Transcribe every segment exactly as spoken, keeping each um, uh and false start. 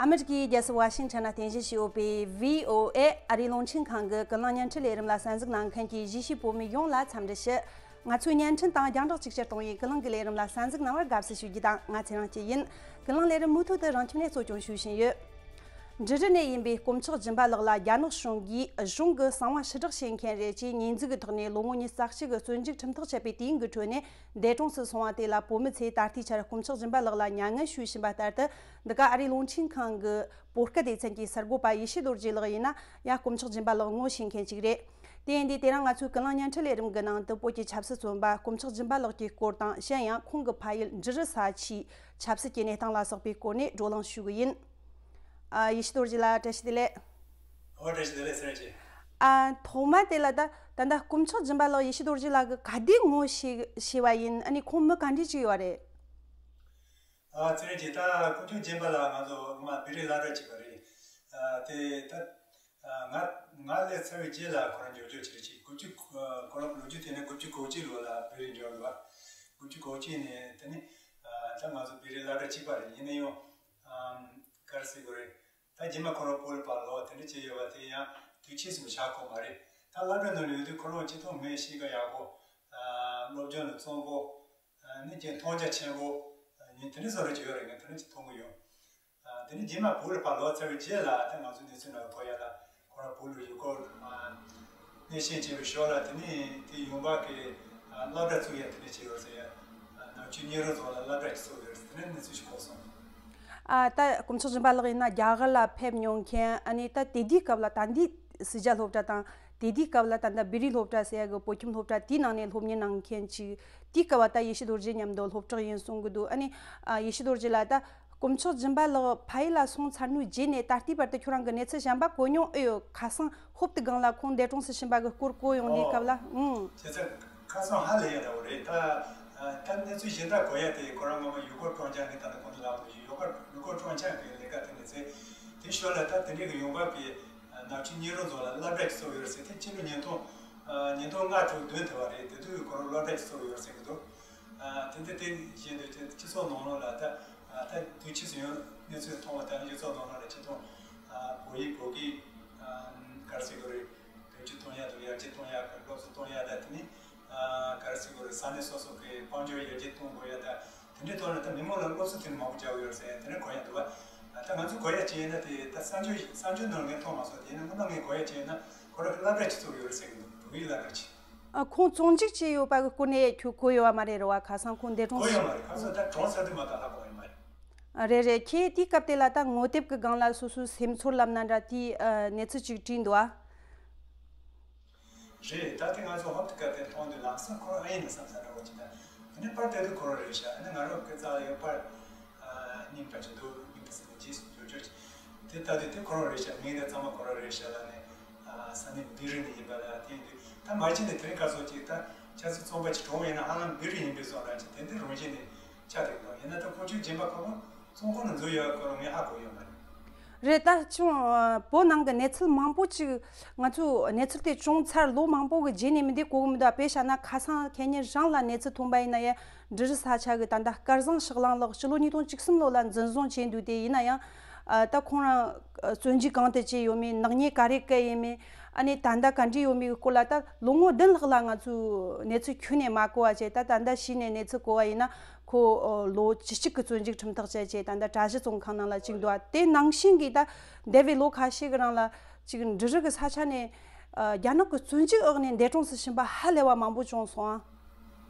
ཨ་མི་རི་ཀའི་རྒྱལ་ས་ཝ་ཤིང་ཊོན་ན་རྟེན་གཞི་བྱས་ཡོད་པའི་བྷི་ཨོ་ཨེ་ཨ་རིའི་རླུང་འཕྲིན་ཁང་གི་ཀུན་གླེང་བརྙན་འཕྲིན་ལས་རིམ་ལ་གསན་གཟིགས་གནང་མཁན་གྱི་གཞིས་བྱེས་བོད་མི་ཡོངས་ལ་འཚམས་འདྲི་ཞུ། ང་ཚོའི་བརྙན་འཕྲིན་དང་རྒྱང་བསྒྲགས་གཅིག་གྱུར་གཏོང་བའི་ཀུན་གླེང་གི་ལས་རིམ་ལ་གསན་གཟིགས་གནང་བར་དགའ་བསུ་ཞུ་རྒྱུ་དང་། ང་ཚེ་རིང་སྐྱིད་ཡིན། ཀུན་གླེང་ལས་རིམ་མུ་མཐུད་དུ་རང་ཁྱིམ་ནས་གཙོ་སྐྱོང་ཞུ་བཞིན་ཡོད། འབྲུ་རི་ནས་ཡིན་པའི་དཀོན་མཆོག་སྦྱིན་པ་ལགས་ལ་རྒྱ་ནག་གཞུང་གིས་གཞུང་གི་གསང་བ་ཕྱིར་བསྒྲགས་བྱེད་མཁན་རེད་ཅེས་ཉེས་འཛུགས་ཀྱི་ཐོག་ནས་ལོ་ངོ་ཉི་ཤུ་རྩ་གཅིག་གི་བཙོན་འཇུག་ཁྲིམས་ཐག་བཅད་པའི་དུས་ཡུན་གྱི་ཁྲོད་ནས། འདས་གྲོངས་སུ་སོང་བ་དེ་ལ་བོད་མི་ཚོས་ད་ལྟའི་ཆར་དཀོན་མཆོག་སྦྱིན་པ་ལགས་ལ་མྱ་ངན་ཞུ་བཞིན་པ་ལྟར་དུ། འདི་ག་ཨ་རིའི་རླུང་འཕྲིན་ཁང་གི་བོད་སྐད་སྡེ་ཚན་གྱི་གསར་འགོད་པ་ཡེ་ཤེས་རྡོ་རྗེ་ལགས་ཡིན་ན་ཡང་དཀོན་མཆོག་སྦྱིན་པ་ལགས་ངོ་ཤེས་མཁན་ཅིག་རེད། དེ་ཡིན་དུས་དེ་རིང་ང་ཚོའི་ཀུན་གླེང་བརྙན་འཕྲིན་ལས་རིམ་གྱི་ནང་དུ་བོད་ཀྱི་ཆབ་སྲིད་བཙོན་པ་དཀོན་མཆོག་སྦྱིན་པ་ལགས་ཀྱི་སྐོར་དང་། གཞན་ཡང་ཁོང་གི་ཕ་ཡུལ་འབྲུ་རི་ས་ཆའི་ཆབ་སྲིད་ཀྱི་གནས་སྟངས་ལ་སོགས་པའི་སྐོར་ནས་བགྲོ་གླེང་ཞུ་གི་ཡིན། ཨ། ཡེ་ཤེས་རྡོ་རྗེ་ལགས། བཀྲ་ཤིས་བདེ་ལེགས། ཨོ། བཀྲ་ཤིས་བདེ་ལེགས། ཚེ་རིང་ཆེ། ཨ། ཐོག་མ་དེ་ལ་ད་ད་ལྟ་དཀོན་མཆོག་སྦྱིན་པ་ལགས་ཡེ་ཤེས་རྡོ་རྗེ་ལགས་ཀྱི་ག་དུས་ངོ་ཤེས་ཤེས་པ་ཡིན། ཨ་ནི་ཁོང་མི་ག་འདྲ་ཅིག་ཡོད་རེད། ཨ། ཚེ་རིང་ཆེ། ད་དཀོན་མཆོག་སྦྱིན་པ་ལགས་ང་ཚོ་མ་བི་རི་སློབ་གྲྭ་གཅིག་པ་རེད། ཨ། དེ་ད་ང་ང་སླེབས་ཚར་བའི་རྗེས་ལ་ཁོ་རང་འབྱོར་འབྱོར་བྱེད་ཀྱི་དགུ་བཅུ། ཁོ་རང་ལོ་རྒྱུས་དེ་ནས་དགུ་བཅུ་གོ་གཅིག་ལོ་ལ་བི་རི་འབྱོར་འདུག་དགུ་བཅུ་གོ་གཅིག་ནས་དེ་ནི། ཨ། ད་ང་ཚོ་བི་རི་སློབ་གྲྭ་གཅིག་པ་རེད། ཡིན་ན་ཡང་། ཨམ། ག་རེ་ཟེར་དགོས་རེད། ད་རྗེས་མ་ཁོ་རང་བོད་ལ་ཕར་ལོག་དེ་འདྲ་བྱས་ཡོད་པ་དེ་ཡང་དུས་ཆེན་ཟིན་པ་ཆགས་ཀྱི་མ་རེད། ད་སློབ་གྲྭ་ནང་ལ་ཡོད་དུས་ཁོ་རང་སྤྱིར་བཏང་མི་གཤིས་ཀ་ཡག་པོ། ཨ། སློབ་སྦྱོང་ལ་བརྩོན་པོ། ཨ་ནི་ཅིག་མཐོང་རྒྱ་ཆེན་པོ། ཨ་ནི་དེ་འདྲ་བཟོ་འདྲ་ཅིག་ཡོད་རེད། ངས་དེ་འདྲ་ཅིག་མཐོང་གི་ཡོད། ཨ། དེ་ནས་རྗེས་མ་བོད་ལ་ཕར་ལོག་ཚར་བའི་རྗེས་ལ་ད་ང་ཚོ་གནས་ཚུལ་ནང་གོ་ཡ་ལ། ཁོ་རང་བོད་ལ་ཡུལ་སྐོར། ཨ། གནས་ཆེན་བྱས་པའི་ཞོར་ལ་དེ་ནས་དེ་ཡོང་འབབ་ཀྱི། ཨ། སློབ་གྲྭ་བཙུགས་ཡ་དེ་འདྲ་བྱས་ཡོད་ཟེར་ཡ། ཨ། ནག་ཆུ་སྙན་རོང་རྫོང་ལ་སློབ་གྲྭ་ཞིག་བཙུགས་ཡོད་ཟེར། དེ་འདྲ་གནས་ཚུལ་ཞིག་གོ་སོང་། ཨ། ད་དཀོན་མཆོག་སྦྱིན་པ་ལགས་ཡིན་ན་རྒྱ་གར་ལ་ཕེབས་མྱོང་མཁན། ཨ་ནི་ད་དེ་དུས་སྐབས་ལ་ད་འདི་སྲིད་རྒྱ་སློབ་གྲྭ་དང་། དེ་དུས་སྐབས་ལ་ད་ལྟ་བི་རི་སློབ་གྲྭ་ཟེར་ཡ་གི་བོད་ཁྱིམ་སློབ་གྲྭ་དེའི་ནང་ནས་སློབ་གཉེར་གནང་མཁན་ཅིག་དེའི་སྐབས་ལ་ད་ཡེ་ཤེས་རྡོ་རྗེ་མཉམ་དུ་སློབ་གྲོགས་ཡིན་གསུང་གི་འདུག་ཨ་ནི། ཨ། ཡེ་ཤེས་རྡོ་རྗེ་ལགས། ད་དཀོན་མཆོག་སྦྱིན་པ་ལགས་ཕ་ཡུལ་ལ་སོང་ཚར་ནོའི་རྗེས་ནས་ད་ལྟའི་བར་དུ་ཁྱོད་རང་གི་གནས་ཚུལ་གཞན་པ་གོ་མྱོང་ཨེ་ཡོད། ཁ་སང་ཧོབ་ཏེ་སྒང་ལ་ཁོང་འདས་གྲོངས་སུ་ཕྱིན་པ་གི་སྐོར་གོ་ཡོང་དུས་སྐབས་ལ། ཨོ། ཨང་། བྱས་ཙང་ཁ་སང་ཧ་ལས་ཡ་འདྲ་བོ་རེད། ད། ཨ། ད་གནས་ཚུལ་གཞན་དག་གོ་ཡ་དེ་ཁོ་རང་སྔོན་མ་ཡུལ་སྐོར་སྤྲོ་འཆམ་གི། ད་ནི་གོང་དུ་ལབ་པ་བཞིན་ཡུལ་སྐོར། ཡུལ་སྐོར་སྤྲོ་འཆམ་གི་ལས་ཀ་དེ་ནས་ཚེ། དེ་ཞོར་ལ་ད་དེ་འདྲའི་གི་ཡོང་འབབ་ཀྱི། ཨ། ནག་ཆུ་སྙན་རོང་རྫོང་ལ་སློབ་གྲྭ་ཞིག་བཙུགས་ཡོད་ཟེར། དེ་ཕྱི་ལོ་ཉིས་སྟོང་། ཨ། ཉིས་སྟོང་ལྔ་དྲུག་བདུན་དེ་བ་རེད། དེ་དུས་ཁོ་རང་སློབ་གྲྭ་ཞིག་བཙུགས་ཡོད་ཟེར་གི་འདུག་ཨ། དེ་འདི་དེ་བཞིན་དུ་སྤྱི་ཚོགས་ནང་ལོགས་ལ་ད། ཨ། ད་དུས་ཕྱིས་སུ་ཡང་གནས་ཚུལ་མཐོང་བ་ལྟར་སྤྱི་ཚོགས་ནང་ལོགས་ལ་སྤྱིར་བཏང་། ཨ། བོད་ཡིག་བོད་སྐད། ཨ། ག་རེ་ཟེར་དགོས་རེད། བེད་སྤྱོད་གཏོང་ཡ་དང་ཡར་རྒྱས་གཏོང་ཡ་གི་སློབ་གསོ་གཏོང་ཡ་དང་། དེ་ནས། ཨ། ག་རེ་ཟེར་དགོས་རེད། ས་གནས་སོ་སོ་གི་དཔལ་འབྱོར་ཡར་རྒྱས་གཏོང་དགོས་ཡ་དང་། དེ་འདྲའི་ཐོག་ལ་ད་མི་མང་ལ་སློབ་གསོ་དེ་འདྲ་མང་པོ་རྒྱག་གི་ཡོད་རེད་ཟེར་ཡ་དེ་འདྲ་གོ་ཡ་འདུག་བ། ཨ། ད་ང་ཚོ་གོ་ཡ་བྱས་ན་དེ་ད་གསར་འགྱུར། གསར་འགྱུར་ནང་ངས་མཐོང་མ་སོང་། དེ་ཡིན་ན་སྔོན་མ་ངས་གོ་ཡ་བྱས་ན་ཁོ་རང་གི་སློབ་གྲྭ་ཅིག་བཙུགས་ཡོད་རེད་ཟེར་གི་འདུག་བོད་ཡིག་སློབ་གྲྭ་ཅིག་ཨ། ཁོང་བཙོན་འཇུག་བྱས་ཡོད་པ་གི་སྐོར་ནས་ཁྱོད་གོ་ཡོད་པ་མ་རེད། རེད་བ། ཁ་སང་ཁོང་འདས་གྲོངས། གོ་ཡོད་མ་རེད། ཁ་སང་ད་གྲོངས་ཚར་དུས་མ་གཏོགས་ཧ་གོ་ཡོད་མ་རེད། ཨ། རེད་རེད། ཁྱེད་དེའི་སྐབས་དེ་ལ་ད་ངོ་དེབ་ཀྱི་སྒང་ལ་སོ་སོའི་སེམས་ཚོར་ལབ་ན་འདྲ་དེའི། ཨ། གནས་ཚུལ་ཅིག་བྲིས་འདུག་ཨ། རེད། ད་དེ་ང་ཚོ་ཧོབ་ཏེ་སྐབས་དེ་མཐོང་དུས་ལམ་སང་ཁོ་རང་ཨེ་ཡིན་ན་བསམ་ས་འདྲ་བོ་ཅིག་དང་། དེ་ནས་པར་བལྟས་དུས་ཁོ་རང་རེད་ཤག་ཨ་ནི་ང་རང་གི་རྩ་ལ་ཡོད་པར། ཨ། རྙིང་པ་ཅིག་འདུག་རྙིང་པ་ཟེར་ནས་རྗེས་སུ་འཇོག་འཇོག་ཅིག་དེ་ལྟ་དུས་དེ་ཁོ་རང་རེད་ཤག་མིང་དེ་ཚང་མ་ཁོ་རང་རེད་ཤག་ལབ་ནས། ཨ། ས་གནས་བི་རི་ནས་ཡིན་པ་ལ་བརྟེན་དུས། ད་མ་གཞི་ནས་དེ་རིང་ཁ་སང་ཅིག་ད་ཆབ་སྲིད་བཙོན་པ་ཅིག་གྲོངས་ཡིན་ན་ཧ་ལམ་བི་རི་ཡིན་པའི་བཟོ་འདྲ་ཅིག་དེ་འདྲའི་རང་བཞིན་ནས་ཆགས་བསྡད་ཀྱི་འདུག་ཡིན་ན་ད་དཀོན་མཆོག་སྦྱིན་པ་ཁོ་རང་བཙོན་ཁང་ནང་འཛུལ་ཡོད་པ་ཁོ་རང་ངས་ཧ་གོ་ཡོད་མ་རེད། རེད། ད་ཅུང་བོད་ནང་གི་གནས་ཚུལ་མང་པོ་ཅིག་ང་ཚོས་གནས་ཚུལ་དེ་བྱུང་ཚར་ལོ་མང་པོ་གི་རྗེས་ནས་མི་འདི་གོ་གི་མི་འདུག་དཔེ་བཞག་ན་ཁ་སང་ཁེ་ཉིན་རང་ལ་གནས་ཚུལ་ཐོན་པ་ཡིན་ན་ཡང་། འབྲུ་རི་ས་ཆ་གི་ད་ལྟ་སྐལ་བཟང་ཕྱག་ལང་ལགས་སྤྱི་ལོ་ཉིས་སྟོང་བཅུ་གསུམ་ལོ་ལ་འཛིན་བཟུང་བྱས་འདུག་དེ་ཡིན་ན་ཡང་། ཨ། ད་ཁོང་རང་བཙོན་འཇུག་གང་དུ་བྱས་ཡོད་མེད། ནག་ཉེས་ག་རེ་བཀལ་ཡོད་མེད། ཨ་ནི་ད་ལྟ་ག་འདྲ་ཡོད་མེད་ཀྱི་སྐོར་ལ་ད་ལོ་ངོ་བདུན་ལྷག་ལ་ང་ཚོས་གནས་ཚུལ་ཁྱོན་ནས་མ་གོ་བ་བྱས། ད་ད་ལྟ་གཞི་ནས་གནས་ཚུལ་གོ་བ་ཡིན་ན། ཁོ་ལོ་བཅུ་གཅིག་གི་བཙོན་འཇུག་ཁྲིམས་ཐག་བཅད་བྱས་ད་ལྟ་གྲྭ་བཞི་བཙོན་ཁང་ནང་ལ་བཅུག་འདུག་དེ་ནང་བཞིན་གྱི་ད་འདས་པའི་ལོ་ཁ་ཤས་ཀྱི་རིང་ལ་ཅིག་འབྲུ་རི་གི་ས་ཆ་ནས། ཨ། རྒྱ་ནག་གི་བཙོན་འཇུག་འོག་ནས་འདས་གྲོངས་སུ་ཕྱིན་པ་ཧ་ལས་པ་མང་པོ་བྱུང་སོང་ཨ།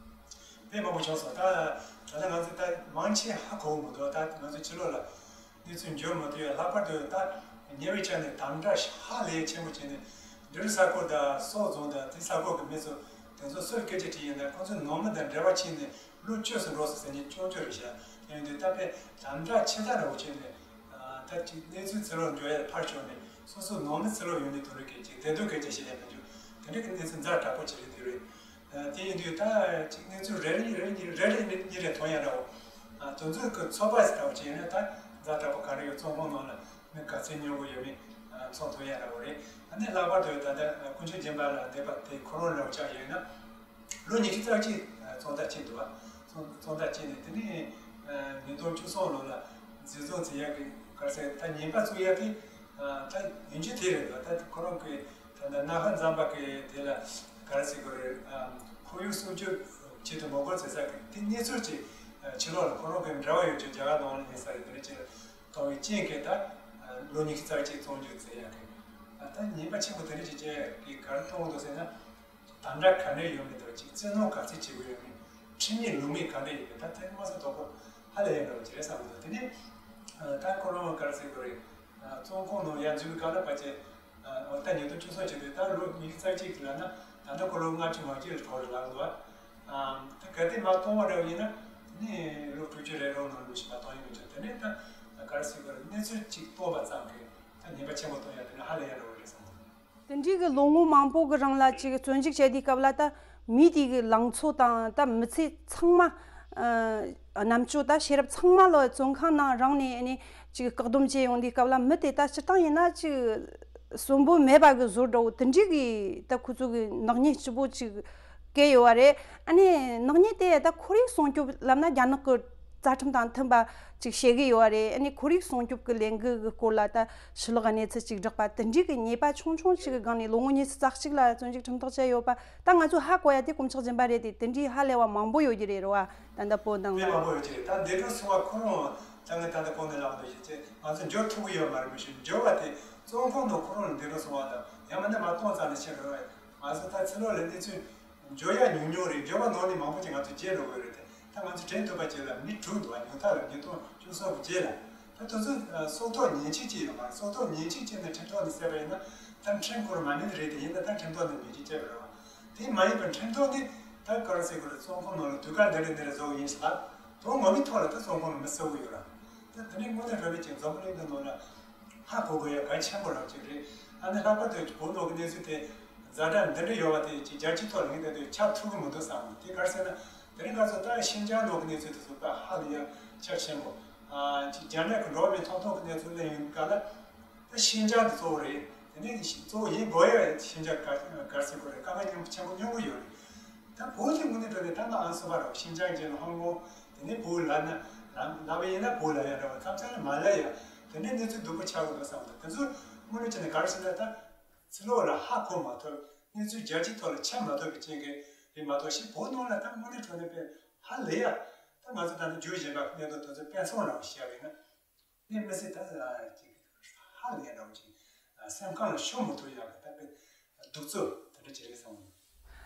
དཔེ་མང་པོ་བྱུང་སོང་། ད་ད་ལྟ་ང་ཚོ་ད་མང་ཆེ་ཧ་གོ་མི་འདུག་ད་ང་ཚོ་ཕྱི་ལོགས་ལ་གནས་ཚུལ་འབྱོར་མ་ཐུབ་ཡ། ལྷག་པར་དུ་ད་ཉེ་བའི་ཆར་ནས་དམ་དྲག་ཧ་ལས་ཆེན་པོ་བྱས་ནས། འབྲུ་རི་ས་ཁུལ་དང་སོག་རྫོང་དང་དེ་ས་ཁུལ་གྱི་མི་ཚོ་དེ་ཚོ་སུས་སྐད་ཆ་དྲིས་ཡིན་ན་ཁོང་ཚོས་ནང་མི་དང་འབྲེལ་བ་བྱས་ནས་ལོ་བཅུ་སུ་འགྲོ་སོང་ཟེར་མཁན་ཆུང་ཆུང་རེད་ཤག་དེ་ཡིན་དུས་ད་དཔེ་དམ་དྲག་ཆེ་དྲགས་འདྲ་བོ་བྱས་ནས། ཨ། ད་ཅིག་གནས་ཚུལ་ཕྱི་ལོགས་འགྲོ་ཡ་ཕར་ཞོག་ནས་སོ་སོ་ནང་མི་ཕྱི་ལོགས་ཡོང་ནས་དེ་འདྲ་གི་ཅིག་བདེ་སྡུག་སྐད་ཆ་བཤད་ཡ་མི་འདུག་དེ་འདྲ་གི་གནས་ཚུལ་ཛ་དྲག་པོ་ཅིག་རེད་འདུག་རེད། ཨ། དེ་ཡིན་དུས་ད་ཅིག་གནས་ཚུལ་རེ་རེ་རེ་རེ་རེ་རེ་གཉིས་རེ་མཐོང་ཡ་འདྲ་བོ། ཨ། དེ་ཚོའི་གི་ཚོད་དཔག་ཟེར་འདྲ་བོ་བྱས་ན་ད་ཛ་དྲག་པོ་ག་རེ་ཡོད། བཙོན་ཁང་ནང་ལ་མི་ག་ཚོད་མྱོང་གི་ཡོད་མེད། ཨ། མཚོན་ཐུབ་ཡ་འདྲ་བོ་རེད། ཨ་ནི་ལྷག་པར་དུ་ད་ལྟ་དཀོན་མཆོག་སྦྱིན་པ་ལགས་འདས་པ་དེ་ཁོ་རང་འདྲ་བོ་ཆགས་ཡོད་ན། ལོ་ཉི་ཤུ་རྩ་གཅིག་བཙོན་ཟླ་བྱས་འདུག་བ། བཙོན་བཙོན་ཟླ་བྱས་ནས་དེ་ནས་ཉིས་སྟོང་བཅུ་གསུམ་ལོ་ལ་འཛིན་བཟུང་བྱེད་ཡག་གི་ག་ ཟེར་ད་ཉེས་པ་བཙུགས་ཡ་དེ་ད་ཡིན་རྒྱུ་དེ་རེད་འདུག་ད་ཁོ་རང་གི་ད་ད་སྣ་ཁ་འཛོམས་པ་གི་དེ་ལ་ག་རེ་ཟེར་དགོས་རེད། ཁོར་ཡུག་སྲུང་སྐྱོབ་ཆེད་དུ་མི་འབོར་བྱེད་ས་གི་དེ་གནས་ཚུལ་ཅིག་ཕྱི་ལོགས་ལ་ཁོ་རང་གི་འབྲེལ་བ་ཡོད་རྒྱུ་རྒྱ་གར་ནང་ལ་ཡིན་ས་རེད། དེ་འདྲ་ཅིག་གཏོང་བའི་རྐྱེན་གྱིས་ད་ལོ་ཉི་ཤུ་རྩ་གཅིག་བཙོན་འཇུག་བྱས་ཡ་གི་ད་ཉེས་པ་ཆེན་པོ་དེ་འདྲ་ཅིག་བྱས་གི་ག་རེ་མཐོང་གི་འདུག་ཟེར་ན། དམ་དྲག་ག་འདྲ་ཡོད་མེད་དང་ཅིག་བཙན་གནོན་ག་ཚོད་བྱེད་དགོས་ཡོད་མེད། ཁྲིམས་ཡིག་ལུགས་མེད་ག་འདྲ་ཡོད་མེད་ད་དེ་མ་ཟད་དོགས་པ་ཧ་ལས་ཡ་འདྲ་བོ་ཅིག་རེད་བསམ་གི་འདུག་དེ་ནས་ད་ཁོ་རང་ག་རེ་ཟེར་དགོས་རེད། བཙོན་ཁང་ནང་ཡར་འཛུལ་བའི་སྐབས་ལ་ཕལ་ཆེར་ད་ཉིས་སྟོང་བཅུ་གསུམ་བྱས་དུས་ད་ལོ་ཉི་ཤུ་རྩ་གཅིག་ལབ་ན་ད་ལྟ་ཁོ་ལོ་ལྔ་བཅུ་ང་བརྒྱད་ལ་གྲོངས་རེད་ལབ་འདུག་ད་གལ་ཏེ་མ་གཏོང་བ་འདྲ་བོ་ཡིན་ན་དེ་ནས་ལོ་དྲུག་ཅུ་རེ་རེ་ནང་ལོ་ཞིག་མ་གཏོང་ཡིན་མི་ཆོག་དེ་ནས་ད་ག་རེ་ཟེར་དགོས་རེད། གནས་ཚུལ་གཅིག་སྟོན་པ་ཙམ་གྱིས་ད་ཉེས་པ་ཆེན་པོ་གཏོང་ཡ་དེ་ནས་ཧ་ལས་ཡ་འདྲ་བོ་རེད་བསམ་གི་འདུག་དེ་འདྲའི་གི་ལོ་ངོ་མང་པོ་གི་རིང་ལ་ཅིག་བཙོན་འཇུག་བྱས་དུས་སྐབས་ལ་ད་མི་དེ་གི་ལང་ཚོ་དང་ད་མི་ཚེ་ཚང་མ། ཨ་རྣམ་དཔྱོད་ད་ཤེས་རབ་ཚང་མ་ལོ་བཙོན་ཁང་ནང་རང་ནས་ཨ་ནི་ཅིག་བཀག་སྡོམ་བྱས་ཡོང་དུས་སྐབས་ལ་མི་དེ་ད་སྤྱིར་བཏང་ཡིན་ན་ཅིག་གསོན་པོ་མེད་པ་གི་བཟོ་འདྲ་བོ་དེ་འདྲའི་གི་ད་ཁོ་ཚོ་གི་ནག་ཉེས་ལྕི་པོ་ཅིག་བཀལ་ཡོད་པ་རེད། ཨ་ནི་ནག་ཉེས་དེ་ད་ཁོར་ཡུག་སྲུང་སྐྱོབ་ལབ་ན་རྒྱ་ནག་གི་རྩ་ཁྲིམས་དང་མཐུན་པ་ཅིག་བྱེད་གི་ཡོད་པ་རེད། ཨ་ནི་ཁོར་ཡུག་སྲུང་སྐྱོབ་ཀྱི་ལས་འགུལ་གྱི་སྐོར་ལ་ད་ཕྱི་ལོགས་གནས་ཚུལ་ཅིག་བསྒྲགས་པ་དེ་འདྲའི་གི་ཉེས་པ་ཆུང་ཆུང་ཅིག་གི་སྒང་ནས་ལོ་ངོ་ཉི་ཤུ་རྩ་གཅིག་ལ་བཙོན་འཇུག་ཁྲིམས་ཐག་བཅད་ཡོད་པ་ད་ང་ཚོས་ཧ་གོ་ཡ་དེ་གོད་ཆག་སྦྱིན་པ་རེད་དེ་དེ་འདྲའི་ཧ་ལས་པ་མང་པོ་ཡོད་ཀྱི་རེད་རེད་བ། ད་ལྟ་བོད་ནང་དཔེ་ལ་མང་པོ་ཡོད་ཀྱི་རེད། ད་འདས་གྲོངས་སོང་བ་ཁོ་རང་ད་ངས་ད་ལྟ་གོང་ནས་ལབ་འདུག་བྱས་ཚེ་ང་ཚོ་འབྱོར་ཐུབ་ཀྱི་ཡོད་མ་རེད། མི་ཤེས་འབྱོར་བ་དེ་བཙོན་ཁང་ནང་ཁོ་རང་ལ་འདས་གྲོངས་སོང་བ་དང་ཡང་མིན་ན་མ་གཏོང་ཙམ་ནས་ཕྱིན་རེད་བ། ང་ཚོ་ད་ཕྱི་ལོགས་ལ་གནས་ཚུལ་འབྱོར་ཡ་ཉུང་ཉུང་རེད། འབྱོར་བ་ནང་ནས་མང་པོ་ཅིག་ང་ཚོ་བརྗེད་འགྲོ་གི་རེད་དེ། ད་ང་ཚོ་དྲན་ཐུབ་པ་ཅིག་ལ་མི་དྲུག་འདུག་བ། ཉུང་མཐའ་ལ་ཉིས་སྟོང་བཅུ་གསུམ་གྱི་རྗེས་ལ་ད་དེ་ཚོ་སྲོག་ཐོག་ཉེས་ཆད་ཅིག་ཡོད་མ་རེད། སྲོག་ཐོག་ཉེས་ཆད་ཅིག་ནས་ཁྲིམས་ཐོག་ནས་བསད་པ་ཡིན་ན་ད་ཁྲིམས་སྐོར་མ་ནི་རེད་དེ་ཡིན་ན་ད་ཁྲིམས་ཐོག་ནས་ཉེས་ཆད་བཅད་པ་རེད་བ། དེ་མ་ཡིན་པར་ཁྲིམས་ཐོག་ནས་ད་ག་རེ་ཟེར་དགོས་རེད། བཙོན་ཁང་ནང་ལ་དུས་བཀག་འདི་འདྲ་འདི་འདྲ་བཟོ་གི་ཡིན་ཞེས་ལབ་དོན་ངོ་མའི་ཐོག་ལ་ད་བཙོན་ཁང་ནང་མི་གསོད་གི་ཡོད་ར། ད་དེ་ནས་དངོས་གནས་དྲང་གནས་ཀྱི་འཛམ་བུ་གླིང་འདི་ནང་ལ་ཧ་གོ་དགོས་ཡ་གལ་ཆེན་པོ་རང་ཅིག་རེད། ཨ་ནི་ལྷག་པར་དུ་བོད་ནང་གི་གནས་ཚུལ་དེ་ཛ་དྲག་འདི་འདྲ་ཡོད་པ་དེ་ཅིག་རྒྱལ་སྤྱིའི་ཐོག་ལ་ངས་བལྟས་དུས་ཁྱབ་ཐུབ་ཀྱི་མི་འདུག་བསམ་གི། དེ་ག་རེ་ཟེར་ན་དེ་རིང་ཁ་སང་ད་ཤིན་ཅང་ནང་གི་གནས་ཚུལ་དེ་ཚོ་ད་ཧ་ལས་ཡ་ཁྱབ་ཆེན་པོ། ཨ་ཅིག་རྒྱ་ནག་གི་འགྲོ་བ་མིའི་ཐོབ་ཐང་གི་གནས་ཚུལ་གླེང་ཡོང་སྐབས་ལ་ད་ཤིན་ཅང་དེ་གཙོ་བོ་རེད། དེ་ནས་གཙོ་བོ་ཡིན་དགོས་ཡ་ཤིན་ཅང་ག་ག་རེ་ཟེར་དགོས་རེད། དཀའ་ངལ་ཆེན་པོ་ཆེན་པོ་མྱོང་གི་ཡོད་རེད། ད་བོད་དེ་དངོས་གནས་དྲང་གནས་ད་ང་ཨང་སོ་པ་རེད། ཤིན་ཅང་ཅན་ཧོང་ཀོང་དེ་ནས་བོད་ལབ་ན་ལབ་ལབ་པ་ཡིན་ན་བོད་ལབ་ཡ་འདྲ་བ། མཚམས་མཚམས་ལ་མ་ལབ་ཡ། དེ་འདྲའི་གནས་ཚུལ་སྡུག་པོ་ཆགས་ཀྱི་འདུག་བསམ་འདུག་དེ་ཚོ་དངོས་གནས་བྱས་ན་ག་རེ་ཟེར་ན་ད་ཕྱི་ལོགས་ལ་ཧ་གོ་མ་ཐུབ། གནས་ཚུལ་རྒྱལ་སྤྱིའི་ཐོག་ལ་ཁྱབ་མ་ཐུབ་པའི་རྐྱེན་གྱིས་རེད་མ་གཏོགས་ཕྱི་བོད་ནང་ལ་ད་དངོས་གནས་དྲང་གནས་དཔེ་ཧ་ལས་ཡ། ད་ང་ཚོ་ད་ལྟ་རྒྱུད་གཞན་པ་གནས་སྟངས་དེ་ཚོ་དཔེ་མཚོན་རང་བཞག་པ་ཡིན་ན། དེ་མི་སྲིད་ད་ཅིག་ཧ་ལས་འདྲ་བོ་ཅིག་སེམས་ཁམས་ལ་ཤོར་མི་ཐུབ་ཡག་གི་ད་དཔེ་གདུག་རྩུབ་དེ་འདྲ་ཅིག་རེད་བསམ་གི།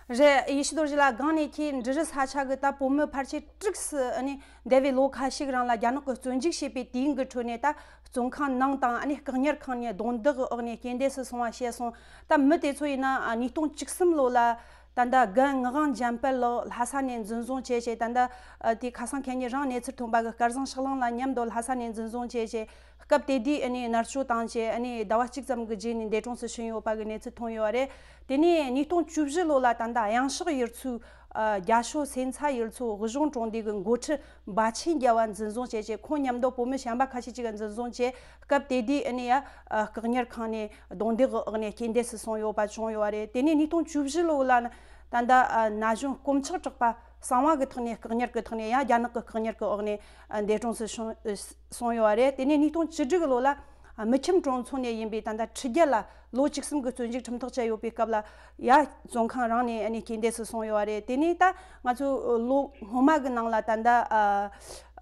རེད། ཡེ་ཤེས་རྡོ་རྗེ་ལགས། སྒང་ནས་ཁྱེད་འབྲི་རུ་ས་ཆ་གི་ད་བོད་མི་ཕལ་ཆེར་དྲུག་སུ་ཨ་ནི་འདས་པའི་ལོ་ཁ་ཤས་རིང་ལ་རྒྱ་ནག་གིས་བཙོན་འཇུག་བྱས་པའི་དུས་ཡུན་གྱི་ཁྲོད་ནས་ད་བཙོན་ཁང་ནང་དང་ཨ་ནི་བཀག་ཉར་ཁང་ནས་རྡུང་རྡེག་གི་འོག་ནས་རྐྱེན་འདས་སུ་སོང་བ་བཤད་སོང་། ད་མི་དེ་ཚོ་ཡིན་ན་ཉིས་སྟོང་བཅུ་གསུམ་ལོ་ལ། ད་ལྟ་རྒན་ངག་དབང་འཇམ་དཔལ་ལགས་ལྷ་ས་ནས་འཛིན་བཟུང་བྱས་བྱས། ད་ལྟ་ཨ་དེ་ཁ་སང་ཁ་ཉིན་རང་གནས་ཚུལ་ཐོན་པ་གི་སྐལ་བཟང་ཕྱག་གླང་ལགས་མཉམ་དུ་ལྷ་ས་ནས་འཛིན་བཟུང་བྱས་བྱས། སྐབས་དེ་དུས་ཨ་ནི་མནར་གཅོད་བཏང་བྱས་ཨ་ནི་ཟླ་བ་གཅིག་ཙམ་གྱི་རྗེས་ནས་འདས་གྲོངས་སུ་ཕྱིན་ཡོད་པ་གི་གནས་ཚུལ་ཐོན་ཡོད་པ་རེད། དེ་ནས་ཉིས་སྟོང་བཅུ་བཞི་ལོ་ལ་ད་ལྟ་གཡང་ཤག་ཡུལ་ཚོའི་ཨ་རྒྱ་ཤོད་སེམས་ཚ་ཡུལ་ཚོའི་དབུས་གཞུང་གྲོང་སྡེ་གི་འགོ་ཁྲིད་འབའ་ཆེན་རྒྱལ་བ་འཛིན་བཟུང་བྱས་བྱས། ཁོང་མཉམ་དུ་བོད་མི་གཞན་པ་ཁ་ཤས་ཅིག་འཛིན་བཟུང་བྱས། སྐབས་དེ་དུས་ཨ་ནི་ཡ་ཨ་བཀག་ཉར་ཁང་ནས་རྡུང་རྡེག་གི་འོག་ནས་རྐྱེན་འདས་སུ་སོང་ཡོད་པ་བྱུང་ཡོད་པ་རེད། དེ་ནས་ཉིས་སྟོང་བཅུ་བཞི་ལོ་ལ་ད་ལྟ་ཨ་ན་གཞོན་དཀོན་མཆོག་གྲགས་པ་གསང་བ་གི་ཐོག་ནས་བཀག་ཉར་གི་ཐོག་ནས་ཡང་རྒྱ་ནག་གི་བཀག་ཉར་གི་འོག་ནས་ཨ་འདས་གྲོངས་སུ་སོང་སོང་ཡོད་པ་རེད། དེ་ནས་ཉིས་སྟོང་བཅུ་དྲུག་ལོ་ལ་ཨ་མི་ཁྱིམ་གྲོང་ཚོ་ནས་ཡིན་པའི་ད་ལྟ་ཁྲི་རྒྱལ་ལ་ལོ་བཅུ་གསུམ་གི་བཙོན་འཇུག་ཁྲིམས་ཐག་བཅད་ཡོད་པའི་སྐབས་ལ་ཡ་བཙོན་ཁང་རང་ནས་ཨ་ནི་རྐྱེན་འདས་སུ་སོང་ཡོད་པ་རེད། དེ་ནས་ད་ང་ཚོ་ལོ་སྔོན་མ་གི་ནང་ལ་ད་ལྟ་ཨ་